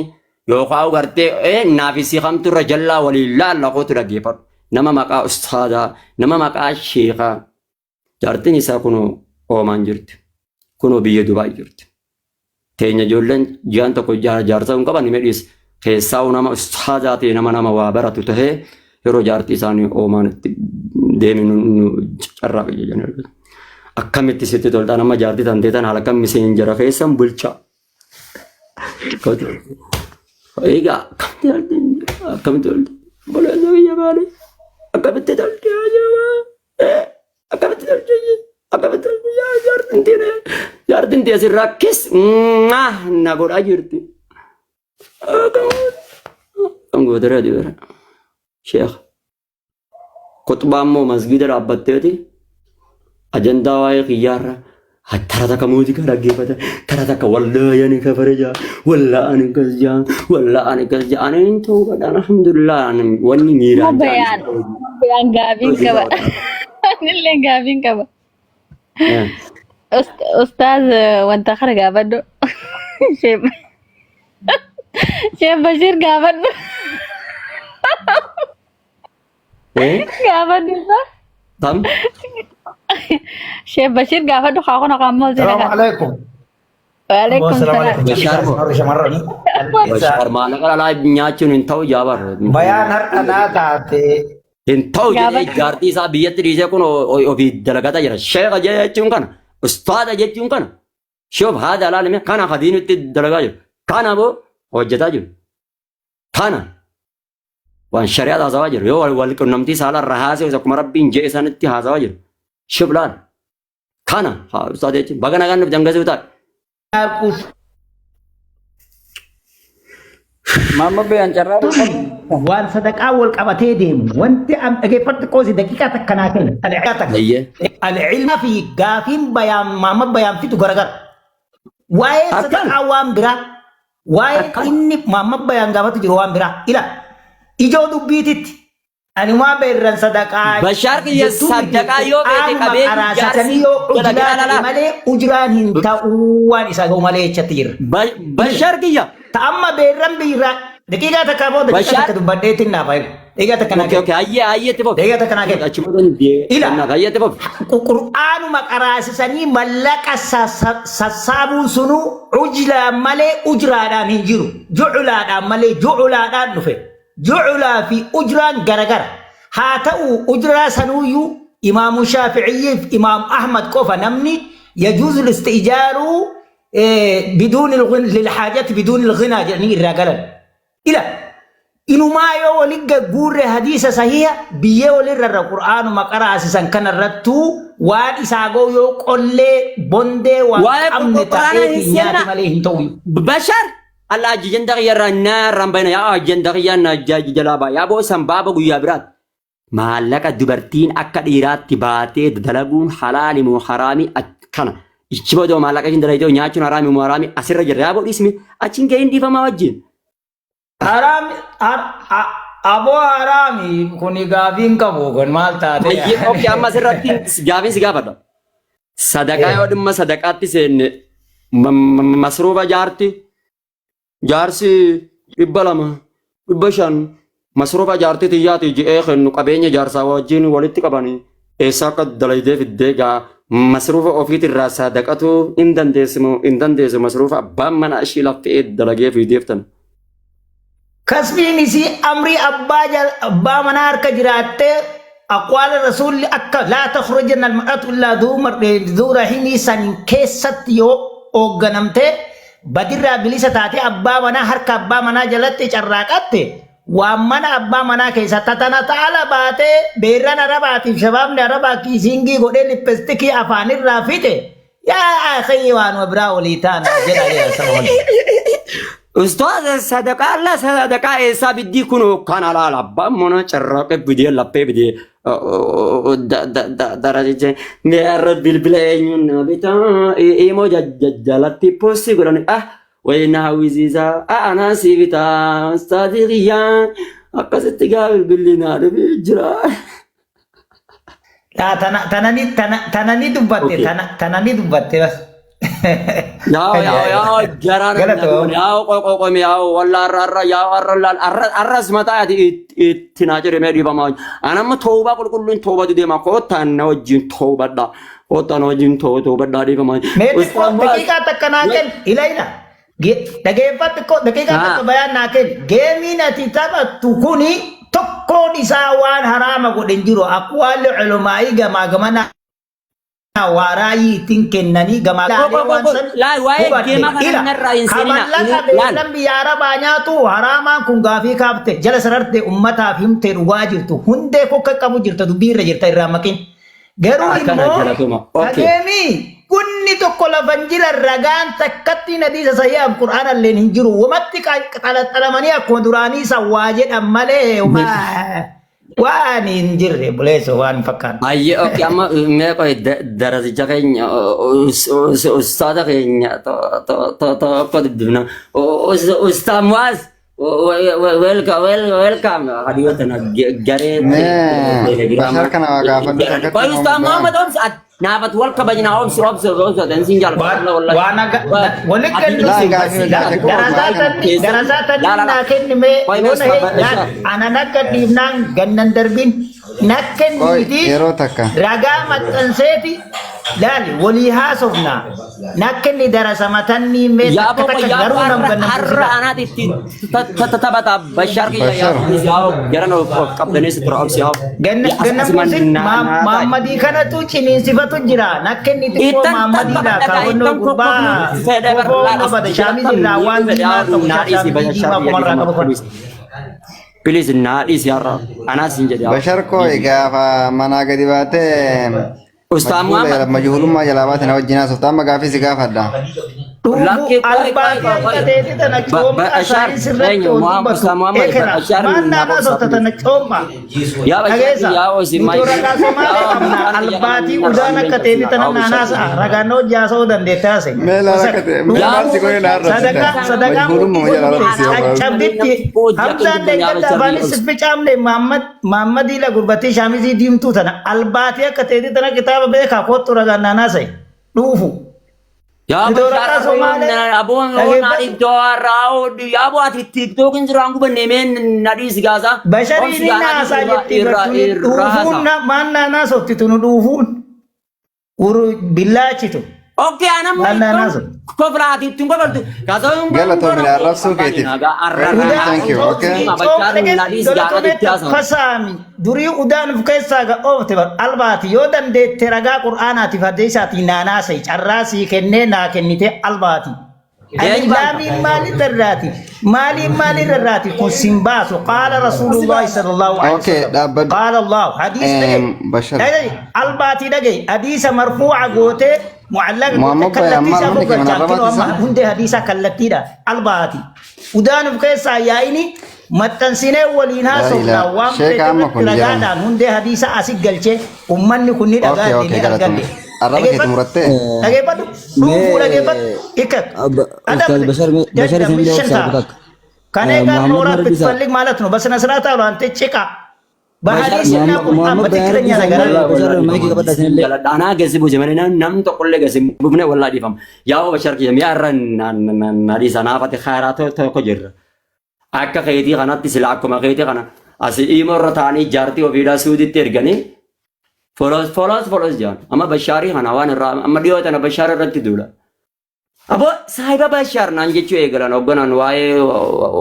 yookaan gartee naaf isii kamtu irra jallaa waliin laalla kootu dhaggeeffadhu. Nama maqaa ustaadaa nama maqaa sheekaa jaartiin isaa kunoo Oomaan jirti. Kunoo biyya Dubaay jirti. Teenya ijoolleen ji'aan tokko jaarsa hin qaban hime dhiis. Keessaa nama ustaadaa ta'e nama nama waa baratu tahee yeroo jaartii isaanii Oomaan itti deemi nu carraaqi jedhanii argatu. Akkamitti sitti toltaa nama jaartii tan teetan haala kam miseenjara keessan bulchaa. Egaa akkamitti tolti akkamitti tolti obboleessa biyya maali akkamitti tolti akkamitti tolti akkamitti tolti yaa jaartiin tee jaartiin tee asirraa kis na godhaa jirti. Akkam gootara dibara sheekh. Khuxbaa immoo masgiida dhaabbatteeti ajandaa waa'ee kiyyaarra tara takka muuziqaa dhaggeeffata tara takka wallaahi ani kafare jaa wallaahi ani akkas jaa wallaahi ani akkas jaa ani hin ta'uu badhaan alhamdulillah ani wanni miiraan Bayaan bayaan gaafiin qaba. Anillee gaafiin qaba. Ustaaz wanta kana gaafadhu. Sheekh Bashir gaafadhu. Gaafadhu isaa. Tam Sheekh Bashir gaafadhu haa kun haa ammoo Assalamu seera. alaikum. Waalaikum Assalamu salaam. alaikum. Bashar moo Warri shamarranii. Bashar maallaqa dhalaa nyaachuun hin ta'u jaabar Bayaan har'a naa taate hin ta'u jedhee Gaafadhu. jaartii isaa biyyatti dhiisee kun ofii dalagataa jira. Sheekha jechuun kana ustaada jechuun kana shoof haadha alaalime kana hadiinutti dalagaa jiru. Kana boo hojjetaa jiru. Kana waan shari'aa haasawaa jiru. Yoo wal qunnamtii saala irra haasa'u akkuma rabbiin jedhe sanitti haasawaa jiru. Shoof laal. Kana ustaada jechuun baga nagaan nuuf jangasuu ta'a. Maamma Bayaan carraa qabu. Waan sadaqaa wal qabatee deemu wanti an dhageeffadhu qoosi daqiiqaa takka naa kenna. Daqiiqaa takka. Ayyee. Al-ilmaa fi gaafiin bayaan maamma bayaan fidu garagara. Waa'ee Akkam. sadaqaa waan biraa. Waa'ee Akkam. inni maamma bayaan gaafatu jiru waan biraa. Ila ijoo dubbiititti. Anumaa beerran sadaqaa Bashaar kiyya jettuu miti. sadaqaa yoo feete Qur'aanuma qabee qaraasisanii jaarsi yoo jala ujraa jala ta'e lala. malee ujraan hin ta'uu waan isa ga'u malee jechatti jirra. Bashaar kiyya. Ta amma beerran biirraa daqiiqaa takka booda daqiiqaa Bashaar. takka dubbadheetiin naaf hayu. Daqiiqaa takka naa Okay, kenni. okay, hayyee hayyee itti fufi. Daqiiqaa takka naa kenni. Achi booda hin Ila. deemna. Hayyee itti fufi. Qur'aanuma qaraasisanii mallaqa sassaabuun sunuu ujlaa malee ujraadhaan hin jiru. Juculaadhaan malee juculaadhaan dhufe. Juculaa fi ujraan garagara. Haa ta'u ujraa sanuuyyuu imaamu Shaafi'iyyiif imaamu Ahmad qofa namni yajuuzu listijaaru biduuni lilhaajati biduuni lghinaa jedhanii irraa galan. Ila inumaa yoo wali guurre hadiisa sahiha biyyee walirra irra qur'aanuma qaraasisan kanarrattuu waan isaa ga'u yoo qollee bondee waan Waa'ee qabne qur'aana hin ta'eetiin nyaate seenaa. malee hin ta'u. Bashar Allah ajjanda kiyya irraa naa irraan bayna yaa ajjanda kiyya na jalaa baa yaa boo san baaba guyyaa biraati. Maallaqa dubartiin akka dhiiraatti baatee dalaguun halaali moo haraami akkana. Ichi booda maallaqa ishiin dalagitee nyaachuun haraami moo haraami asirra jirra yaa boo dhiisme achiin gahiin dhiifamaa wajjin. Haraami aboo haraami kuni gaafii hin qabu kun maal taate. Baay'ee okay amma asirratti gaafiin si gaafadha. Sadaqaa yoo dhimma sadaqaatti seenne masruufa jaarti jaarsi 200 500 masruufa jaartii tiyyaati je'ee kennu qabeenya jaarsaa wajjin walitti qabanii eessaa akka dalaydee fiddee gaa masruufa ofiitirraa sadaqatu hin dandeessimu hin dandeessu masruufa abbaan mana ishii laffee dalagee fideeftan. Kasbiin isii amrii abbaa abbaa manaa harka jiraattee aqwaala rasuulli akka laa takhrujanna almar'atu illaa dhuu rahimii san keessatti yoo hoogganamtee badirraa bilisa taatee abbaa manaa harka abbaa manaa jalatti carraaqatte waan mana abbaa manaa keessa tatana ta'ala baatee beerran arabaatiif shabaabni arabaa kiisiingii godhee lippistikii afaanirraa fixe yaa akhii waanuma biraa olii taana jedha jedha saba waliin. Ustaaz sadaqaa Allah sadaqaa eessaa biddii kun kan alaala abbaan mana carraaqee bidee laphee bidee darajiche mi'arra bilbila eenyuun na bitaa imoo jalatti poostii godhani ah wayi na hawwisiisaa ah anaa sii bitaa ustaazii kiyyaa akkasitti gaa bilbilli naa dhufee jira. Yaa tana tanani tana tanani dubbatte Okay. tana tanani dubbatte bas. Yaa yaa yaa jaraan Galatoo. yaa qoqoqomi yaa walla arra arra yaa arra laal arra arras mataa ati itti naa jedhe mee dhiifamaa anamma toobaa qulqulluun toobatu deema koottaan na wajjin toobadha koottaan na wajjin toobadhaa dhiifamaa. Mee xiqqoo daqiiqaa takka naa kenni ila ila. Dhageeffadhu xiqqoo daqiiqaa takka bayaan naa kenni. Geemiin ati taphattu kuni tokkoon isaa waan haraama godhe hin jiru. Aqwaalli ulumaa'ii gamaa gamana waa raayii ittiin kennanii gamaa laalee waan san Laal waa'ee hubadhe. geemaa kana Ila narraa hin ka seenina. mallaqa Laal. beellan biyya arabaa nyaatu haraamaan kun gaafii kaafte jala sararte ummataaf himte dhugaa jirtu hundee kokka qabu jirta dubbii irra jirta irraa maqin. Garuu Akkana immoo jalatuma. Okay. dhageemii kunni tokko lafa hin jiran ragaan takkatti hadiisa sahihaaf qur'aana illeen hin jiru. Wamatti xalaxalamanii akkuma duraanii san waa jedhan malee waan hin jirre buleessa waan hin fakkaanne. Ayyee okay amma mee qoy darasicha keenya ustaada keenya tokko dubbifna. Ustaad Muaz welcome welcome hadiyoo tana garee Mee Bashar kana waa gaafadhu takkatti Qoy Ustaad Muhammad obsi naafat wal kabajna obsi obsi obsi tensin jaalladha wallahi. Waan aga walitti Ati Laa kennuusi gaafii hojjate koo darasaa baay'ee tanni darasaa tanni naa kenni mee Qoy yoo na Ustaad laal ana nakka dhiifnaan gannan darbin nakka Qoy niiti yeroo takka. ragaa maxxanseeti laali walii haasofna nakka inni darasa matanni mee Yaa takka boqo takka yaa garuu nam har'a gannan har'a buusita. anaati itti taphata Bashar kiyya Bashar. yaa garan of qabdanis tura obsi yaa. Ganna ganna buusin maammadii kanatu ciniinsifatu jira nakka inni xiqqoo Ittan maammadiidha kaawwannoo gurbaa kofoo bada shaamizii irraa waan diimaa qabu shaamizii diimaa kumarraa qabu kun. Please naa dhiisi har'a anaas hin jedhe. Bashar koo gaafa manaa gadi baatee Ustaad Muhammad majhuulummaa jalaa baate na wajjin haasofta amma gaafii si gaafadha. Dhuufu Lakkii qoy qoy albaatii qoy akka qoy. teeti tana coomqa Bashar isaanii sirratti eenyu ol Muhammad dubbatu. Ustaz Muhammad Ekera Bashar maal na naanaa bobsa sotta tana please. coomma. Yaa Bashar Dhageessa yaa osi nuti maayikii waraqaa Somaalee yaa qabna mucaan kiyya albaatii kana udaan narraa akka teeti tana yaa naanaa Bashar. sa'a ragaannoo jaasoo dandeette haase. Mee laala Wasak akka ta'e mee Yaa maal si godhe na arrabsita. Sadaqaa sadaqaa Majbuulummaa murtii jala godhu arrabsi yaa baal. caccabditti Hamzaan deeggadda afaanis ficaamne Mahammad Mahammadii la gurbattii shaamizii diimtuu tana albaatii akka teeti tana kitaaba beekaa kottu ragaan naanaa sa'i dhuufu. Yaa Nuti Bashar waraqaa Somaalee aboon dhageeffadhu. yaa boo ati tiktookin jiraan gubanne mee nadhiis gaasa. Basharii ni naasaa jetti bartuni dhuufuun maal naanaa softi tunu dhuufuun uru billaachitu Okay, anam maal naanaa softi. koflaati ittiin kofaltu. Galatoomi na arrabsuu keetiif. Very thank you, okay? Fasaami durii udaan of keessaa ga oofte bar albaati yoo dandeette ragaa qur'aanaatiif hadiisaatiin naanaasai carraa sii kennee naa kennite albaati. Ani laamiin maaliin rarraati? Maaliin maaliin rarraati? Kun sin baasu. Qaala Rasuulullaahi sallallahu alaihi Okay, wasallam. dhaabbadhu. Qaala Allahu. Hadiis dhagaye. Bashar. Dhagaye. Albaatii dhagaye. Hadiisa marfuuca gootee mucallaqa gootee Muhammad Bayaan kallattii maal isaa hundi kee mana gurgurchaa. Kinoo arrabaati amma isaa? hundee hadiisaa kallattiidha. Albaati. Udaan of keessaa yaa'ini maxxansinee waliin Laa haasofnaa ilaa. waan Sheeka feete amma irratti kun jedhama. ragaadhaan hundee hadiisa asi galchee ummanni kun ni dhagaa Okay, okay, ni galatoomi. argadhe. Arraba keetti Dhageeffadhu. murattee? Dhageeffadhu. Dhuunfuu dhageeffadhu. Ikka. Ustaz Bashar Bashar isin obsa takka. ከኔ ጋር መሐመድ ኖራ መርጊሳ ብትፈልግ ማለት ነው። በስነ ስርዓት አሉ አንተ ጭቃ በሀዲስና ቁርአን Muhammad Bayaan በትክክለኛ Rabbisa ነገር አለ። Bashar maayikii qabadha isinillee. Anaa geessi buuse malee namni tokkollee geessi buufne wallaa dhiifama. Yaa Bashar kiyya mi'a irra nadhiisa naafate khayraa tokko jirra. Akka keetii kanatti sila akkuma keetii kana asii dhiima irra taa'anii jaartii ofiidhaa suuditti erganii folos folos folos jedhan. Amma Bashaarii kana waan irraa amma dhiyoo tana Bashaar irratti duula. Aboo saahiba Bashaar naan jechuu eegalan hoogganaan waa'ee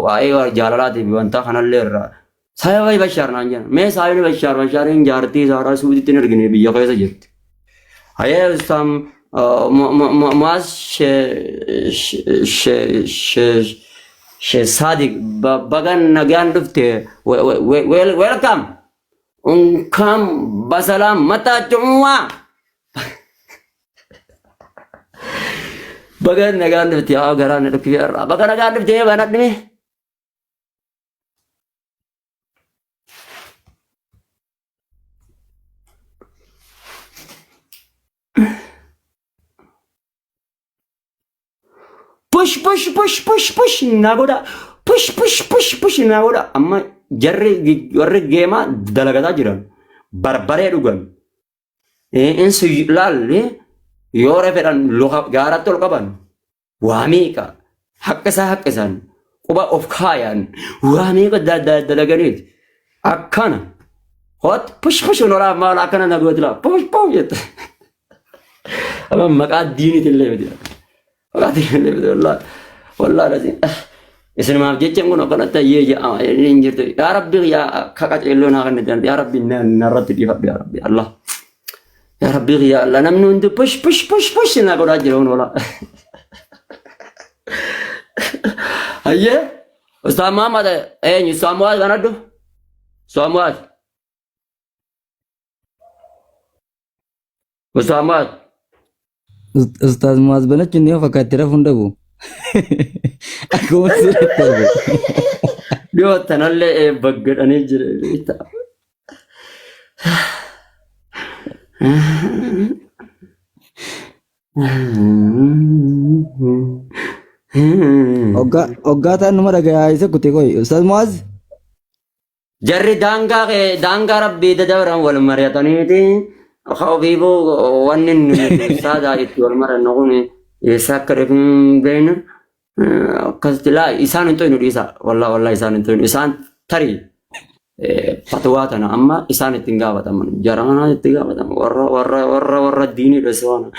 waa'ee jaalalaatiif wanta kanallee irraa. Saahiba Bashaar naan jedhan. Mee saahibni Bashaar Bashaariin jaartii isaaraa suuditti hin ergine biyya keessa jirti. Hayee ustam Muaz she Sadiq baga nagaan dhufte welcome. Unkam basalam mata cumwa. Baga nagaan dhufte yaa garaan dhukkee irraa. Baga nagaan dhufte banadhime. Push push push push push na godha. Push push push push na godha. Amma jarri warri geemaa dalagataa jiran barbaree dhugan. Insu laalli yoo fedhan luka gaaratti ol qaban waa meeqa haqqa isaa haqqa isaan quba of kaayan waa meeqa dalaganiiti akkana hot push push noraa maal akkana na gooti laa push push jette. Amma maqaa diiniitiin illee miti. Maqaa diiniitiin illee miti wallaahi wallaahi laziin. Isinumaaf jecha kun akkanatti ayyee jedhama hin jirtu. Yaa Rabbi yaa akka qaceelloo naa kennitan yaa Rabbi narratti dhiifadhu yaa Rabbi Allah. Yaa Rabbi yaa Allah namni hundi push push push push na godhaa jira kun wala. Ayyee Ustaaz Muhammad eenyu Ustaaz Muhammad banadhu. Ustaaz Muhammad. Ustaaz Muhammad. Ustaz Muaz banachuun ni fakkaatti rafuun dhabu. Akkuma sirriitti argu. Dhiyoo tanallee eebba godhanii jira. Hoggaa ta'an numa dhagayaa isa kute koyi. Ustaz Muaz. Jarri daangaa daangaa rabbii dadabran wal mari'ataniiti. Ofiifuu wanni nuti ustaadaa itti wal marannu kun eessa akka dhufin beeknu akkasitti laa isaan hin toynu dhiisa. Wallaa wallaa isaan hin toynu. Isaan tarii fatwaa tana amma isaan ittiin gaafataman. Jara kanaa itti gaafataman. Warra warra warra warra diinii dha waan.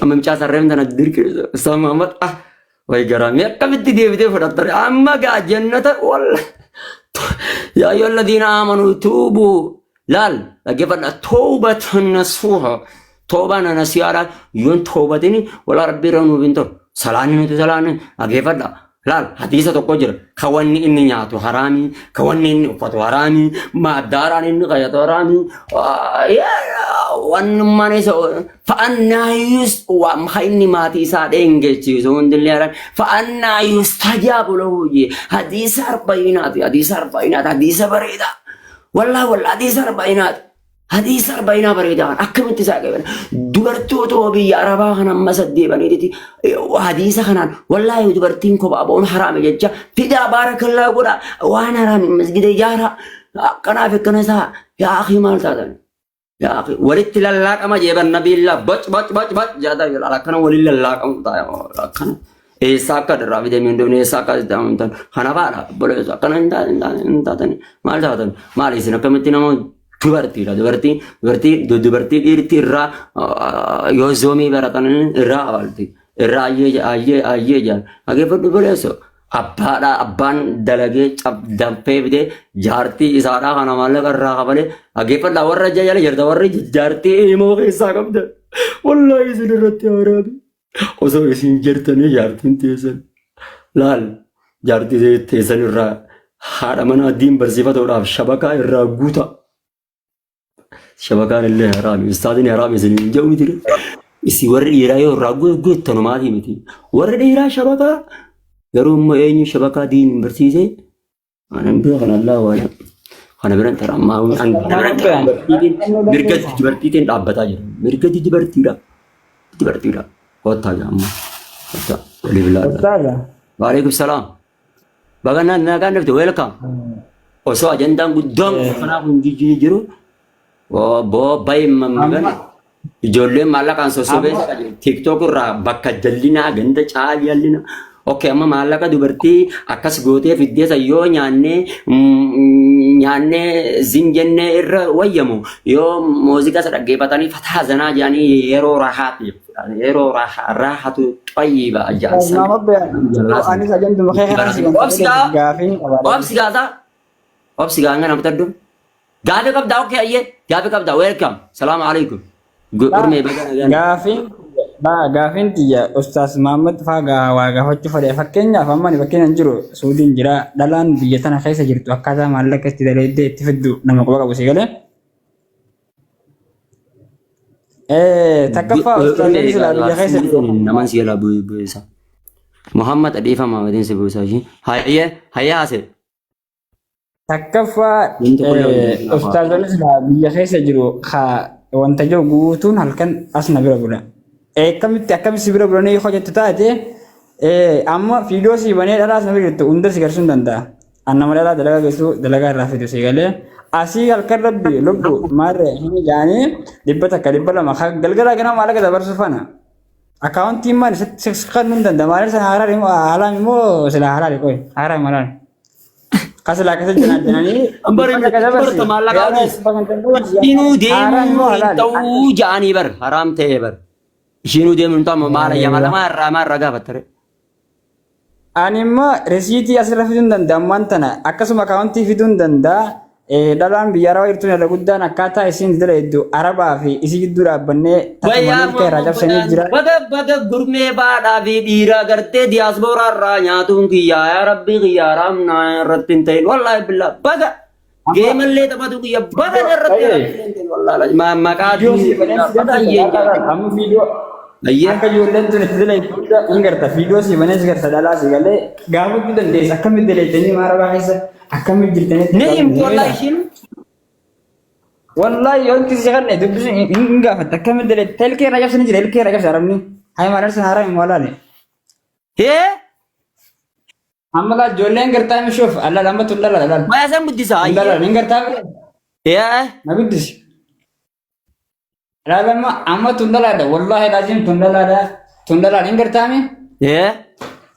Amma mucaa sarreen tana dirqi Ustaaz Muhammad ah way garaa mee akkamitti deebitee fudhattare amma gaa jannata walla yaa ayyuha alladhiina aamanuu tuubuu laal dhaggeeffadha toobatan nasuuha toobaan nasiyaadhaan yoon toobatini wala rabbii irra nuuf hin ta'u salaanni nuti salaanni dhaggeeffadha laal hadiisa tokko jira ka wanni inni nyaatu haraamii ka wanni inni uffatu haraamii maaddaaraan inni qayyatu haraamii. Wannummaan isa fa'annaa yus waan inni maatii isaa dheengechiisu hundillee haran fa'annaa yustajaabu lahu jee hadiisa arba'iinaati, hadiisa arba'iinaati, hadiisa bareedaa, wallaahi wallaahi, hadiisa arba'iinaati, hadiisa arba'iinaa bareedaa kan akkamitti isaa qaban dubartoota biyya arabaa kan amma saddeebaniiti hadiisa kanaan. Wallaahi dubartiin kophaa ba'uun haraame jecha fidaa baarakallaa godha, waan haraame masgida ijaaraa akkanaaf akkana isaa. Yaa akii, maal taatan? Yaa akhi, walitti lallaaqama jeeban nabiillaa boc boc boc boc jedha jedha, akkana waliin lallaaqamu ta'a akkana. Eessaa akka irraa fidamee hin dhufne, eessaa akka hin kana faadha obboleessa, akkana hin taatan, hin taatan, hin taatan, maal taatan, maal isin akkamitti nama dubartiidha, dubartii dubartii dubartii dhiirti irraa yoo zoomii baratan irraa awaalti irraa ayyee ayyee ayyee jedhan. Dhageeffadhu obboleessa, abbaadha, abbaan dalagee danfee fidee jaartii isaadhaa kana maallaqa irraa kafalee. Dhageeffadhaa, warra jala jirta, warri jaartii ilmoo keessaa qabda, wallaahi isin irratti haraami. Osoo isin jirtanii jaartiin teessan laal, jaartii teessan irraa haadha manaa diin barsiifatuudhaaf shabakaa irraa guuta. Shabakaan illee haraami, ustaaziin haraami isin hin jedhu miti. Isin warri dhiiraa yoo irraa guuttanu maatii miti. Warri dhiiraa shabakaa garuu immoo eenyu shabakaa diin hin barsiise? Anan bira kan Allah waala. Kana biran tara ammaa an dubartiitiin mirga dubartiitiin dhaabbataa jira. Mirga dubartiidha. Dubartiidha. Kottaa jira amma. Kottaa. Waliif laata. Ustaaza. Waalaikum salaam. Baga nagaan dhufte, welcome. Osoo ajandaan guddaan kanaa kun jiru boo bayi mammagan ijoolleen maallaqaan sossobee TikTok irraa bakka jallinaa ganda caalii jallinaa. Okay, amma maallaqa dubartii akkas gootee fiddeessa yoo nyaannee nyaannee zin jennee irra wayyamu, yoo muuziqaa isa dhaggeeffatanii fataa zanaa jedhanii yeroo raahaatiif, yeroo raahaa raahatu xayyiba ajaa'ibsan. Maama Bayaan, anis ajanduma kee kanaan si Obsi gaa, gaafiin qaba. Obsi gaasaa, obsi gaa, hanga namtaddu. Gaafii qabdaa, okay, ayyee gaafii qabdaa, welcome. Salaamu alaikum. Gurmee, baga nagaan. Gaafiin gaafiin tiyya Ustaaz Mahammad faa gaa waa gaafachuu fedhe. Fakkeenyaaf amma ani fakkeenya jiru Suudiin jira, dhalaan biyya tana keessa jirtu akkaataa maallaqa itti dalaydee itti fiddu nama quba qabu si galee. Takkaffaa ustaazonni silaa biyya keessa jiru. Naman si jalaa bu'eessa. Muhammad dhiifama waliin si buusa ishee. Hayyee hayyee haase. Takkaffaa Namni tokko illee waliin hin ustaazonni silaa biyya keessa jiru haa wanta jiru guutuun halkan as na bira bula. Akkamitti akkamitti si bira bulanii hojjettu taate, amma fiidoo si banee dhalaas na bira jirtu hunda si garsiisuu hin danda'a. An nama dhalaa dalagaa geessu dalagaa irraa fidu si galee asii halkan rabbi lubbu maarree hin jaanii 100, 200 galgala ganama maallaqa dabarsu fana. Akkaawuntiin maal isatti kennuu hin danda'a. Maal sana haraam immoo silaa halaali qoy haraam halaali. Kasilaa akkasa jenaa jenanii Bari barta maallaqa olii. Ishiinuu deemuu hin ta'uu ja'anii bar haraam ta'ee bar. Ishiinuu deemuu hin ta'u maala yama lama irraa maal irraa gaafattare. Ani immoo resiitii asirra fiduu hin danda'a ammaan tana, akkasuma akaawuntii fiduu hin danda'a. Dhalaan biyya arabaa jirtuun irra guddaan akkaataa isiin dala hedduu arabaa fi isii gidduu dhaabbannee takuma Wayyaa milka irraa cabsanii jira. Baga baga gurmee baadhaa fi dhiiraa gartee diyaaspooraa irraa nyaatuun kiyyaa, yaa rabbii kiyyaa, haraam naa irratti hin ta'in, wallaahi billaa baga geemallee taphatu kiyya baga irratti haraam hin ta'in, wallaahi maqaa Viidiyoo si banee si baga garsiisa. Amma viidiyoo Ayyee. akka ijoolleen tun itti dala hunda hin garta. Viidiyoo si banee si garsiisa, dhalaa si galee gaafachuu dandeessa. Akkamitti dalaydanii arabaa keessa akkamitti jirtanii? Ni himti wallaahi ishiin. Wallahi yoo itti si kanne dubbisu hin gaafatte, akkamitti dalaydee ilkee irraa cabsanii jira, ilkee irraa cabsa arabni. Hayi maal arsan haaraa hin walaale. Hee. Amma laa ijoolleen gartaa mishuuf alla lama tun dhala dhala. Maya san guddisa. Tun dhala hin gartaa miti. Hee. Na guddisi. Laala amma tun dhalaadha, wallahi laazim tun dhalaadha, tun dhalaadha hin gartaa mi. Hee.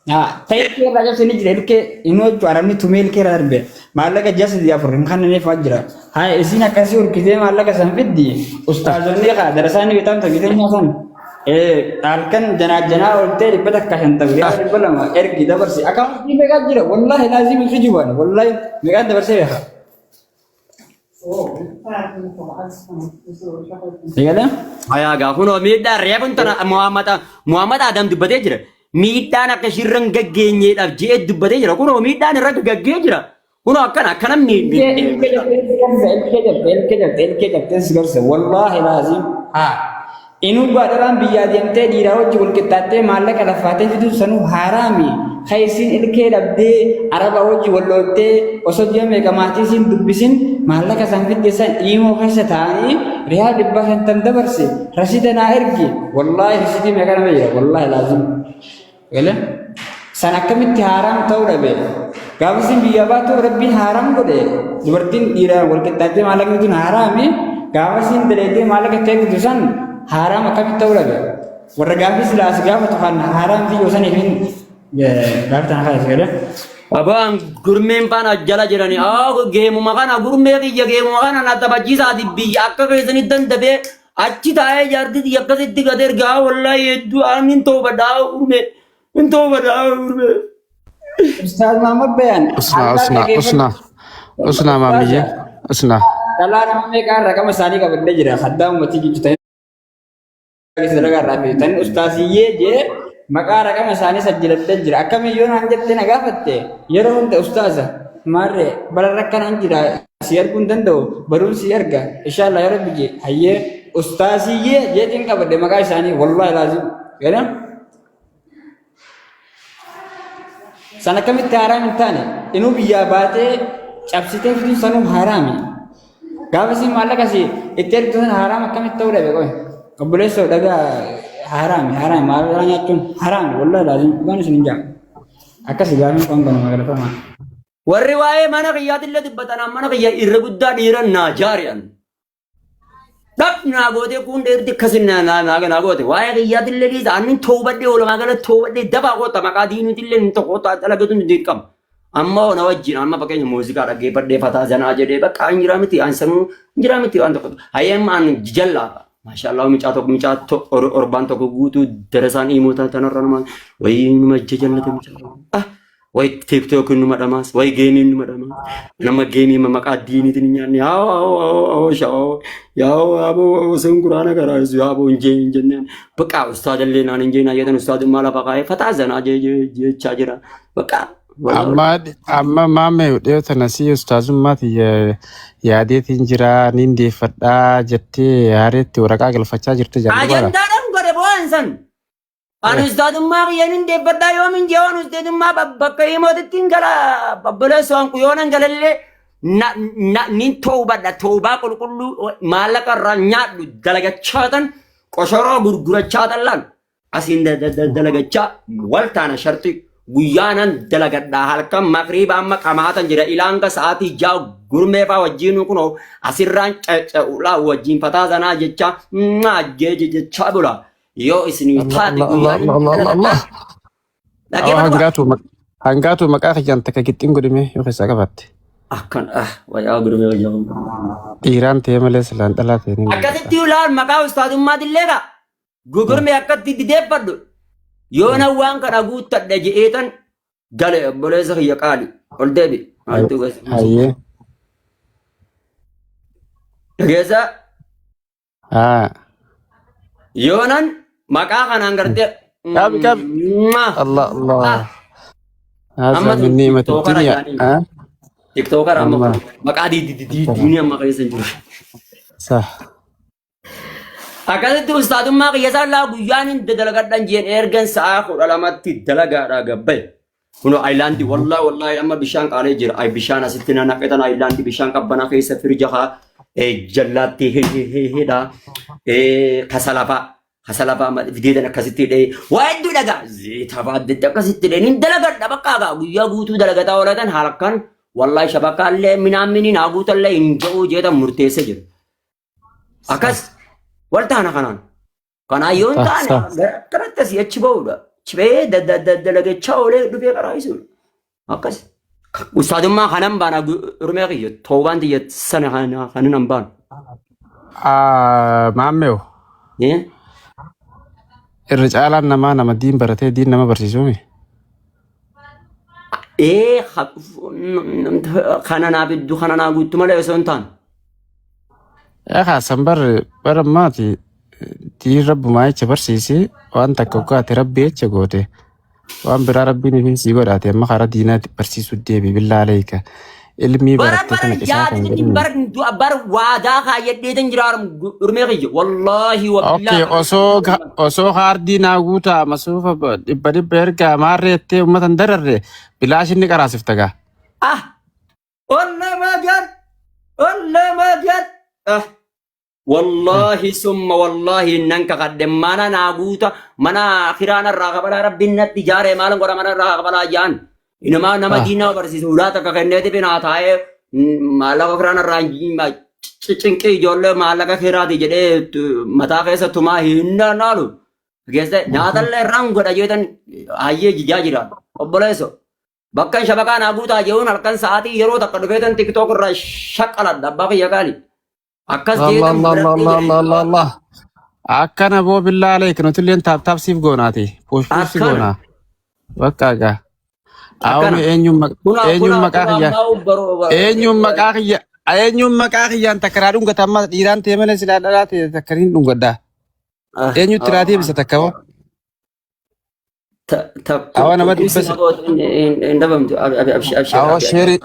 Haa ta'e ilkee irraa cabsanii jira, ilkee inni hojju arabni tumee ilkee irraa darbe maallaqa ji'a sadii afur hin kanneeneef waan jira. Haa isiin akkasii horkitee maallaqa san fiddi, ustaazonni haa darasaanii bitamta bitee nyaatan. Halkan janaa janaa ooltee 150, riyaala 200 ergi dabarsi. Akaawuntii meeqaa jira, wallahi laazim hin kijibaan, wallahi meeqaan dabarsee beeka. Eegalee? Hayaa gaa kunoo miidhaan reefuun tana Muhammad Muhammad Adam dubbatee jira. Miidhaan akka ishirra hin gaggeenyeedhaaf je'ee dubbatee jira. Kunoo miidhaan irra gaggee jira. Kunoo akkana akkana Ilkee cabtee ilkee cabtee ilkee cabtee si garsiisa, wallahi laazim. Haa. Inuu dhalaan biyyaa deemtee dhiiraa wajji wal qixxaattee maallaqa laffaatee fiduu sanuu haraami. Ka isiin ilkee dhabdee araba wajji wal loltee osoo ji'a meeqa maatii isiin dubbisin maallaqa san fidde san iimoo keessa taa'anii riyaal 500 dabarse rasiida naa ergi. Wallaahi rasiidii meeqa nama jira wallaahi laazim. Gale san akkamitti haaraam ta'uu dhabe? Gaafa isin biyyaa baatu rabbiin haaraam godhe. Dubartiin dhiiraan wal qixxaattee maallaqa fituun haaraami. Gaafa isin daleeddee maallaqa itti eegdu san haaraam akkamitti ta'uu dhabe? Warra gaafii silaa as gaafatu kan haaraam fi yoo saniif hin gaafa tana kaase gale. Abaan gurmeen faana jala jirani. Aa geemuma kana gurmee kiyya geemuma kana na taphachiisaati biyya akka keessanitti dandafee Achi taa'ee jaartii tiyya akkasitti gad ergaa wallaahi hedduu aan hin toobadhaa urme hin toobadhaa urme. Ustaaz Mahammad Bayaan Usnaa Allah usnaa dhageeffadhu. usnaa usnaa maamiyye usnaa. Dhalaa nama meeqaa raqama isaanii qabadhee jira. Haddaa uummatii jechuudha. Keessa dalagaa irraa fi tan ustaaziyyee jee maqaa raqama isaanii sajjiladhee jira. Akkamiin yoo naan jettee na gaafatte yeroo hunda ustaaza maarree bara rakkanaan jira si arguu hin danda'u baruun si arga inshaallah yaa rabbi jee hayyee ustaaziyyee jeetiin qabadhe maqaa isaanii wallaahi laazim jedham. San akkamitti haaraam hin taane inuu biyyaa baatee cabsitee fiduun sanuu haaraami. Gaafa isin maallaqa si itti ergitu sana haaraam akkamitti ta'uu dhabe qoy. Obboleessoo dhagaa haaraami haaraami maallaqa nyaachuun haaraami wallahi laazim dhugaan isin hin jaa. Akkasi gaafiin qoon kanuma galatamaa. Warri waa'ee mana kiyyaatillee dubbatan mana kiyya irra guddaa dhiira naa jaari'an. Dhab naa gootee kun dheerti akkasin naa naa naa naa goote. Waa'ee kiyyaatillee dhiisa annin toobadhee oolumaa gala toobadhee dabaa koota maqaa diiniitillee hin tokko koota dalagatu hin dirqama. Amma na wajjin amma fakkeenya muuziqaa dhaggeeffadhee fataa zanaa jedhee bakka hin jiraa miti an sanuu hin jiraa miti waan tokko. Hayyee amma an jallaa. Maashaallah mucaa tokko mucaa torbaan tokko guutuu darasaan dhiimotaa tanarra nama wayii numa jajallate mucaa. Ah Way TikTok numa dhamaas, way geemiin numa dhamaas. Nama geemii maqaa diiniitiin hin nyaanne haa haa haa haa shaawoo yaa yaaboo osoo quraana qaraasu yaaboo hin jeen hin jenneen. Bakka ustaadallee naan hin jeen ayyadan ustaadummaa lafa kaa'ee fataa zanaa jechaa jira. Bakka Amma amma maame dhiyoo tana si ustaazummaa tiyya yaadeetiin jira niin deeffadhaa jettee haareetti waraqaa galfachaa jirti jaallu bara. ajandaadhaan godhe bo'aan san. Ani ustaadummaa kiyya nin deeffadhaa yoomin jee waan ustaadummaa bakka himootitti hin gala obboleessu hanqu yoonan galallee na na nin toobadha toobaa qulqulluu maallaqa irraa nyaadhu dalagachaatan qoshoroo gurgurachaatan laal asiin dalagachaa wal taana sharxii guyyaa nan dalagadha halkan makriiba amma qamaatan jira ilaanga sa'aatii 6 gurmee faa wajjiin kunoo asirraan cecce'ulaa wajjiin fataa sanaa jechaa jechaa bula. Yoo isinii Allah taate Allah Allah guyyaan Allah Allah Allah Allah. Awwa dhaggeeffadhu qaba. hangaatu hangaatu maqaa kiyyaan takka gixxiin godhime yoo keessaa qabaatte. Akkan ah wayyaa gurmee wayyaa. Dhiiraan ta'e malee silaan dhalaa ta'e ni mul'ata. Akkasitti ulaan maqaa ustaadummaatillee kaa gugurmee akkatti dideeffadhu. Yoo nan waan kana guuttadhe je'eetan gale obboleessa kiyya qaali ol deebi. Maaltu gosa? Hayyee. Dhageessaa Haa. Yoonan maqaa kanaan gartee. Qabi qabi. Mwah. Allah Allah. Ah, Haza Amma min ni'mati tiktookara dunya. jaaniin. Ah. Tiktookara amma Amma. kun maqaa diinii amma keessa hin jiru. Sah. Akkasitti ustaadummaa kiyya isaan laa guyyaan hin dalagadhan jeen ergan sa'a 12tti dalagaadhaa gabbaye. Kunoo ayilaandii wallaahi wallaahi amma bishaan qaalee jira. Ay bishaan asitti na naqetan ayilaandii bishaan qabbanaa keessa firija haa jallaatti hidha kasalafaa kasalafaa fideetan akkasitti hidhee waa hedduu dhagaa zayita fa'aa adda adda akkasitti hidhee nin dalagadha bakka gaa guyyaa guutuu dalagataa oolatan halkan wallaahi shabakaallee minaan miniin haa guutallee hin ja'uu jeetan murteessee jira. Akkas wal taana kanaan. Kanaa yoo hin taane gara akkanatti asii achi ba'uudha. Achi ba'ee dalagachaa oolee dhufee karaa isuudha. Akkas. Ustaadummaa kanan baana Oromiyaa kiyya toobaan tiyya sana kanan hin baanu. Maammeew irra caalaan namaa nama diin baratee diin nama barsiisuumi. Ee kana naa fiddu kana naa guuttu malee osoo hin taane. Egaa san bar bara maati diin rabbumaa jecha barsiisi waan takka hoggaate rabbi jecha goote waan biraa rabbiin ifin sii godhaate amma karaa diinaatti barsiisuu deebi billaa aleeyka. Ilmii Bara barattee bara kana qisaa kan yaadni jedhani. bar du'a bar waadaa kaayyadheetan jiraarum dhurmee kiyya. Wallaahi Okay, wabillaa. osoo haardii naa guutaa masuufa 100 ergaa maarree jettee uummata hin dararre bilaash inni qaraasifta gaa. Ah! Olla magal! Olla magal! Ah! Wallaahi summa wallaahi nan kakadhe mana naa guuta mana kiraan irraa kabalaa rabbiin natti ijaaree maalan godha mana irraa kabalaa jaan. Inamaa nama diinaa barsiisu ulaa takka kenneeti binaa taa'ee maallaqa kiraan irraa cinqii ijoollee maallaqa kiraati jedhee mataa keessa tumaa hin naalu. Geesse nyaatallee irraan godha jeetan hayyee jijaa jira. Obboleesso bakka shabakaa naa guutaa jechuun halkan sa'aatii yeroo takka dhufeetan tiktook irraa shaqqaladha abbaa kiyya qaali. Akkas Allah jeetan Allah biratti Allah Allah Allah Allah. Akkana boo billaa aleek nuti illeen taap taap siif goonaati. Push push si Akkana. goonaa. Bakka egaa. Akkana. Awme eenyuun Kuna eenyuun kuna maqaa kuna kiyya ammaa baroo eenyuun maqaa kiyya eenyuun maqaa kiyyaan takka naa dhungata amma dhiiraan ta'e malee silaa dhalaa ta'e takka niin dhungadha. Eenyutti naa deebisa takka hoo? Awa nama 100. Hin dhabamtu abshir Awa abshir. sheeri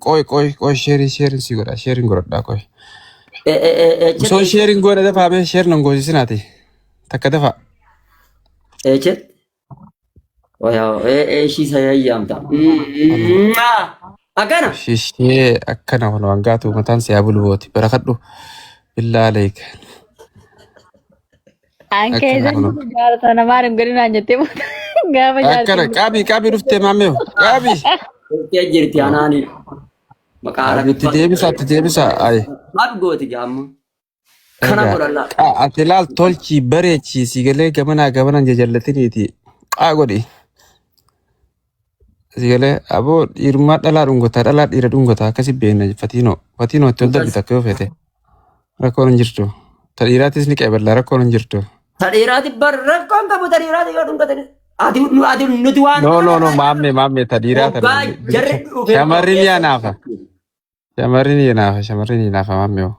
qoy qoy qoy sheerii sheerin si godha sheerin godhadhaa qoy. Osoo sheerin goone dafaa mee sheer nan goosisinaati. Takka dafaa. Echet. Ishii sayayyaamta. Akkana. Shishee akkana kun waan gaatu mataan si haa bulbooti barakadhu billaa aleek. An Akkana keessan kun. jaarsa namaan hin godhin naan jettee gaafa Akkana jaartiin qaabii qaabii dhuftee maamee qaabii. Dhuftee jirti anaani. Maqaa Qaabii itti deebisa itti deebisa ayi. Maal gooti jaamma? Kana Egaa godhalla. ati laal tolchii bareechii si galee gamanaa gamanaan jajallatiniiti qaa godhi. Si galee aboo dhiirummaa dhalaa dhungataa dhalaa dhiira dhungataa akkasi beekna fatiinoo fatiinoo itti ol darbita akka yoo feete rakkoon hin jirtu. Ta dhiiraatis ni qeeballa rakkoon hin jirtu. Ta dhiiraati bar rakkoon qabu ta dhiiraati yoo dhungatan. Ati nu ati nuti waan No no no maammee maammee ta dhiiraa ta Hoggaa jarri dhufee shamarri ni anaafa shamarri ni anaafa shamarri ni anaafa maammee.